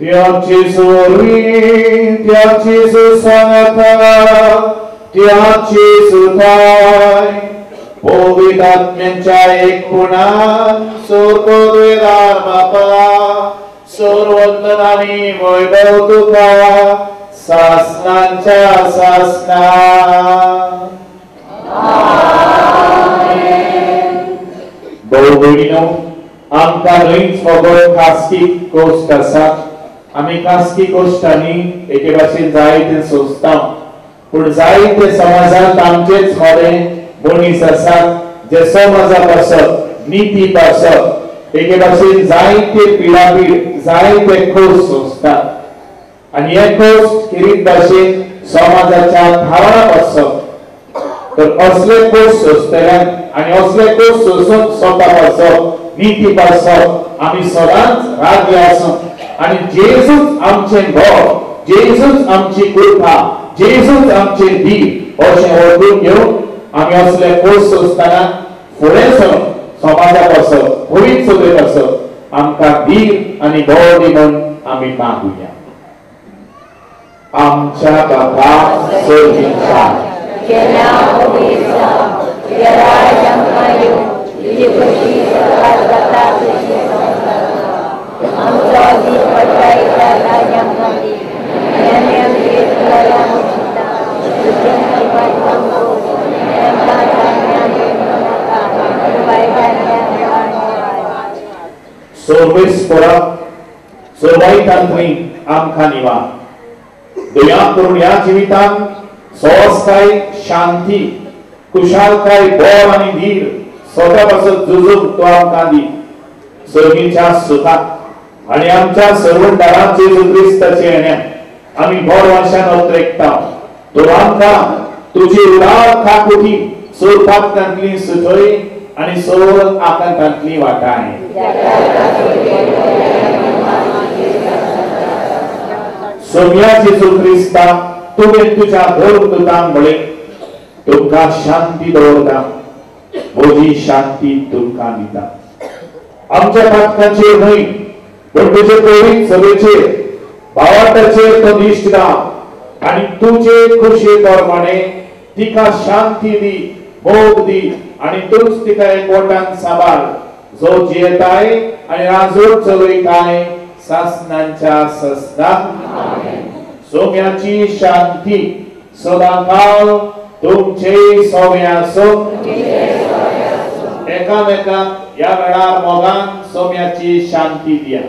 त्याची सोरी, त्याची सुसंगता, त्याची सुताय, पवित्र आत्म्यांच्या एकूणान सोरपदवेदार बापा, सोरवंदनानी वैभव तुका सासनांच्या सासना. भाऊ भयणीनो, आमकां न्हयच फकत खासगी कोश्ट आसात. आमी खासगी कोश्टांनी एके भाशेन जायते सोंसता, पूण जायते समाजांत आमचेच थोडे मनीस आसात जे समाजा पासत, निती पासत एके भाशेन जायते पिडापीड, जायते खोस सोंसतात. आनी हे खोस खेरीत भाशेन समाजाच्या थारां पासत. तर असले कोश सोंसतल्यांक आनी असले कोश सोंसून स्वता पासत, निती पासत आमी सदांच राजी आसूं. आनी जेजूच आमचें घर, जेजूच आमची कृपा, जेजूच आमचें धीर अशें वळखून घेवन आमी असले कोश सोंसतना फुडें सरून समाजा पासत, पवित्र सभे पासत आमकां धीर आनी बळ दी म्हूण आमी मागुया. आमच्या बापा सर्गीच्या, सर्वेस्परा सर्वायतांतली आमकां निवा दया करून ह्या जिवितांत सहजताय, शांती, कुशालकाय, बळ आनी धीर स्वता पासत झुजूंक तो आमकां दी. सर्गीच्या सुखाक आनी आमच्या सर्वंदारान जेजू क्रिस्ताचे येण्या आमी बरो आशान अत्रेकता. तो आमकां तुजी उदार काकुटी सोरपांतली सुथय आनी सोर आकांतांतली वाटाय. सोम्या जेजू क्रिस्ता, तुवें तुज्या धर्मदूतांक म्हळें, तुमकां शांती दवरता, म्हजी शांती तुमकां दिता. आमच्या पातकांचेर न्हय पूण तुजे पवित्र सभेचेर, भावार्थाचेर तो दिश्ट घाल आनी तुजे खुशे प्रमाणे तिका शांती दी, मोग दी आनी तूंच तिका एकवटान सांबाळ, जो जियेताय आनी राजवट चलयताय सासनांच्या ससनाक. सोम्याची शांती सदांकाळ तुमचे सोम्या आसूं. एकामेकांक ह्या वेळार मोगान सोम्याची शांती दिया.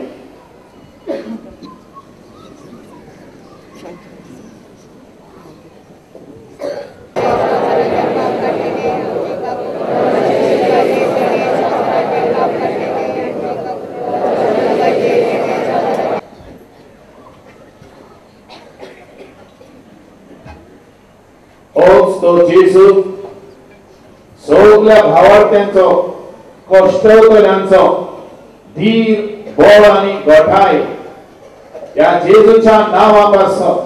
तो जेजू सगल्या भावार्थ्यांचो, कश्टवतल्यांचो धीर, बळ आनी गोठाय ह्या जेजूच्या नांवा पासत,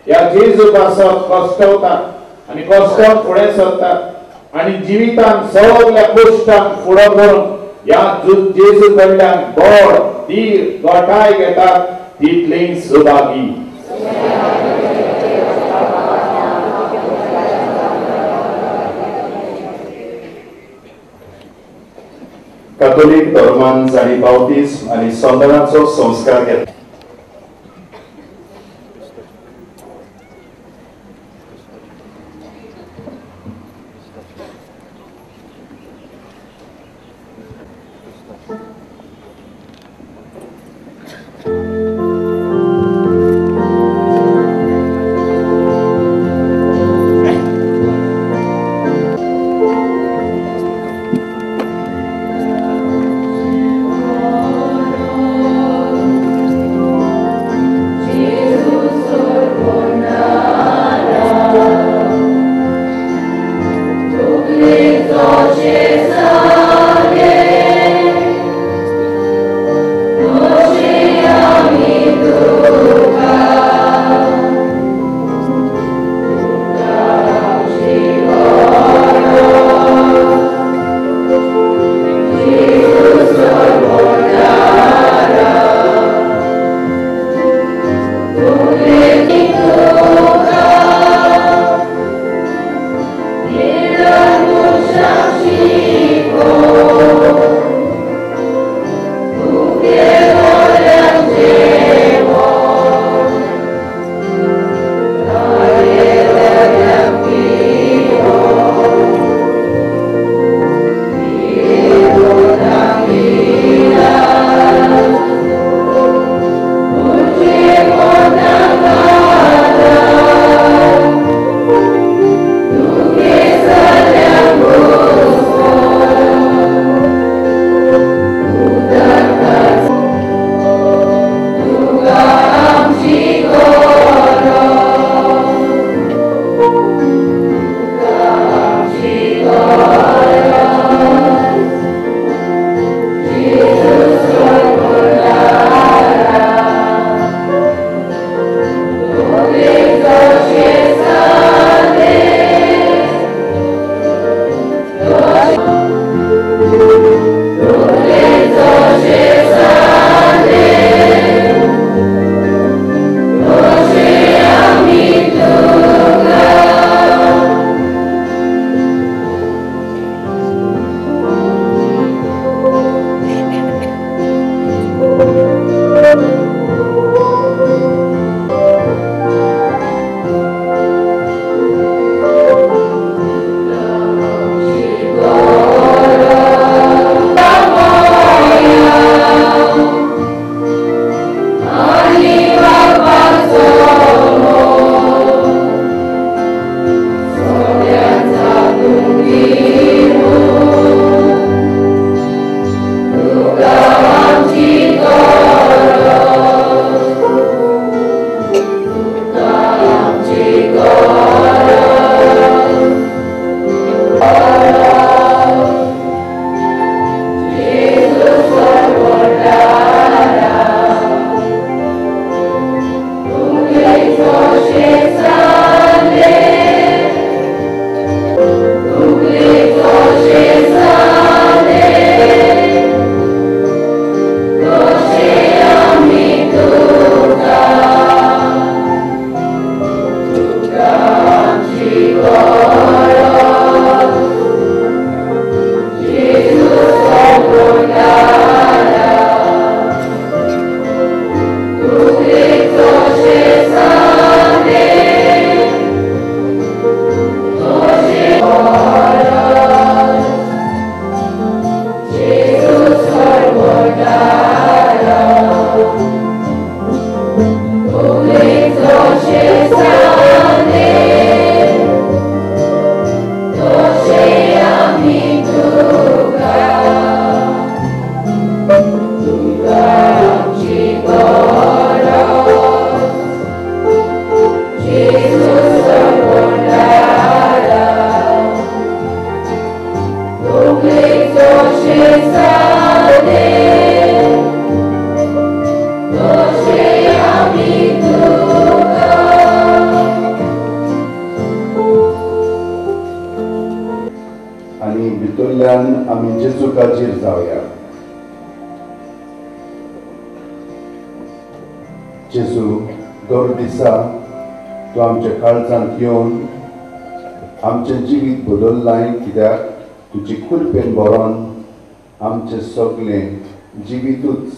ह्या जेजू पासत कश्टवतात आनी कश्टोवन फुडें सरतात आनी जिवितान सगल्या कश्टांक फुडो करून ह्या जेजू कडल्यान बळ, धीर, गोठाय घेतात तितली सुभागी. कातोलीक धर्मान जांणी बावतीज्म आनी संदनाचो संस्कार घेतला. Cristo ci sale. आमी जेजूक हाजीर जावया. जेजू, दर दिसा तूं आमच्या काळजांत येवन आमचें जिवीत बदल्लां, कित्याक तुजी कृपेन भरोन आमचें सगळें जिवितूच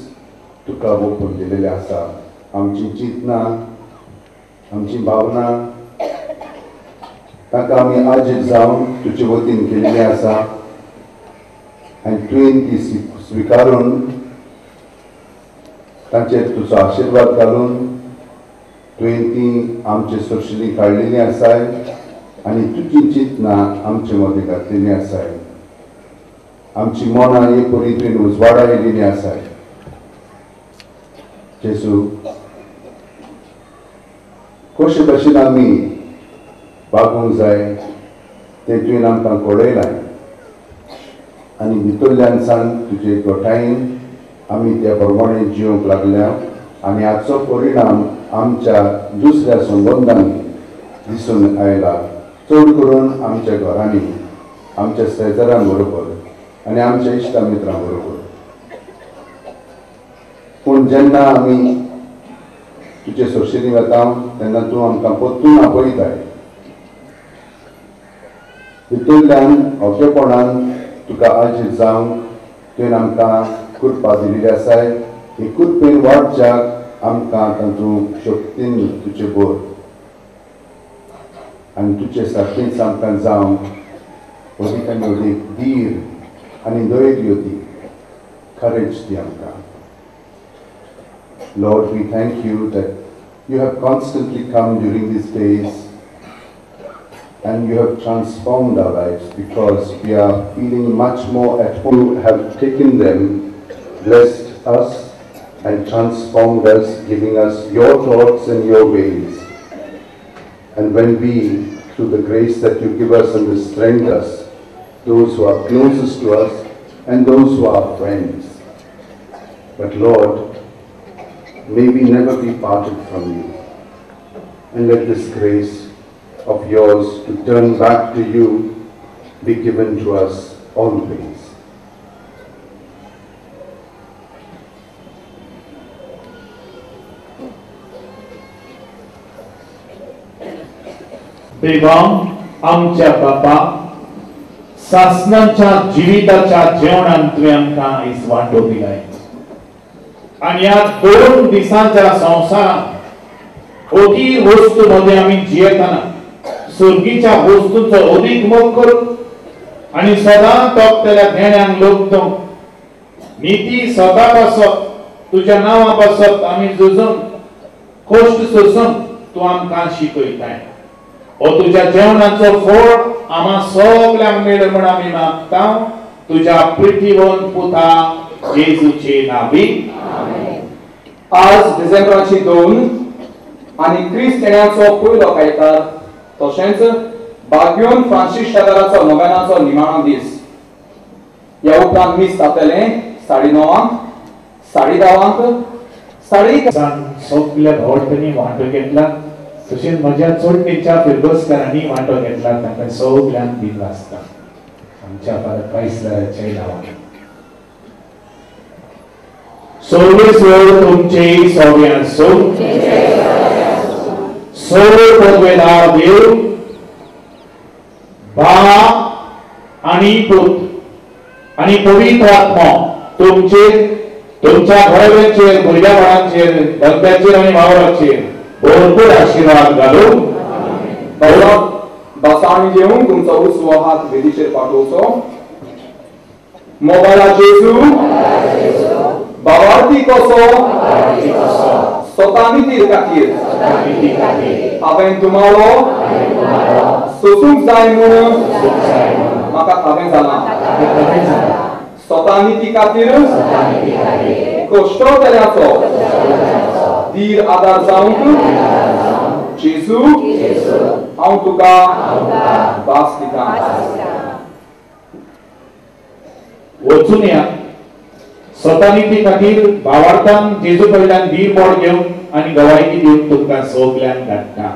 तुका ओंपून दिलेलें आसा. आमची चिंतनां, आमची भावना ताका आमी आजीर जावन तुजे वतीन केल्लें आसा आनी तुवें ती स्विकारून तांचेर तुजो आशिर्वाद घालून तुवें ती आमचे सोर्शिली काडलेली आसाय आनी तुजी चिंतनां आमचे मदें घातलेली आसाय. आमची मनां एक परी तुवें उजवाडा येयलेली आसाय. जेजू, कशे भशेन आमी वागूंक जाय तें तुवें आमकां कळयलां आनी भितरल्यान सावन तुजे गोठायेन आमी त्या प्रमाणे जिवंक लागल्या आनी हाचो परिणाम आमच्या दुसऱ्या संबंदांनी दिसून आयला, चड करून आमच्या घरांनी, आमच्या शेजाऱ्यां बरोबर आनी आमच्या इश्टा मित्रां बरोबर. पूण जेन्ना आमी तुजे सोर्शेनी वता तेन्ना तूं आमकां परतून आपयताय. भितरल्यान ओकेपणान तुका आजीर जावंक तुवें आमकां कृपा दिलेली आसाय. ही कृपेन वाडच्याक आमकां तातूंत शक्तीन तुजें भर आनी तुजे सारकेंच आमकां जावंक अदीक आनी अदीक धीर आनी धैर्य दी, courage दी आमकां. Lord, we thank you that you have constantly come during these days and you have transformed our lives because we are feeling much more at home. You have taken them, blessed us and transformed us, giving us your thoughts and your ways. And when we, through the grace that you give us and the strength us, those who are closest to us and those who are friends. But Lord, may we never be parted from you. And let this grace of yours to turn back to you be given to us always. देवा आमच्या बापा, सासनाच्या जिविताच्या जेवणान तुवें आमकां आयज वांटो दिलाय आनी ह्या 2 दिसांच्या संवसारांत ओगी वस्तू मदें आमी जियेतना सुर्गीच्या वस्तूंचो अदीक मोग करून आनी सदां तोपतल्या देण्यांक लोकतो निती सदा पासत तुज्या नांवा पासत आमी झुजून कश्ट सोसून तूं आमकां शिकयताय. हो तुज्या जेवणाचो फोड आमा सगल्यांक मेळ म्हूण आमी मागता तुज्या प्रितीवन पुता जेजूचे नांवी. आज डिसेंबराची 2 आनी क्रिस्त येण्याचो पयलो कायतार, तशेंच बाग्योन फ्रांसीस शेजाराचो नोवेनाचो निमाणो दीस. ह्या उपरांत मीस जातलें 9:30, 10:30, 10:30. सगल्या भावटनी वांटो घेतला, तशेंच म्हज्या चोडणेच्या फिरगोस्कारांनी वांटो घेतला, तांकां सगल्यांक दिल्लो आसता आमच्या परत पायसलाच्या नांवान. सर्वेश्वर तुमचे सगळे आसूं. सर्व पदवेदार देव बाप आनी पूत आनी पवित्र आत्मो तुमचेर, तुमच्या घराब्यांचेर, भुरग्या बाळांचेर, धंद्याचेर आनी वावराचेर भरपूर आशिर्वाद घालूं. बासांनी घेवन तुमचो उजवो हात वेदीचेर पाठोवचो. मोबायला जेजू बाबार्थी कसो स्वता नितीर खातीर हांवें तुमालो सोसूंक जाय म्हूण म्हाका हांवें जालां. स्वता निती खातीर कश्ट केल्याचो धीर आदार जावंक जेजू हांव तुका भास दिता. वचून या स्वता निती खातीर भावार्थान जेजू कडल्यान धीर बोड घेवन आनी गवायकी दिवन तुमकां सगल्यांक धाडटा.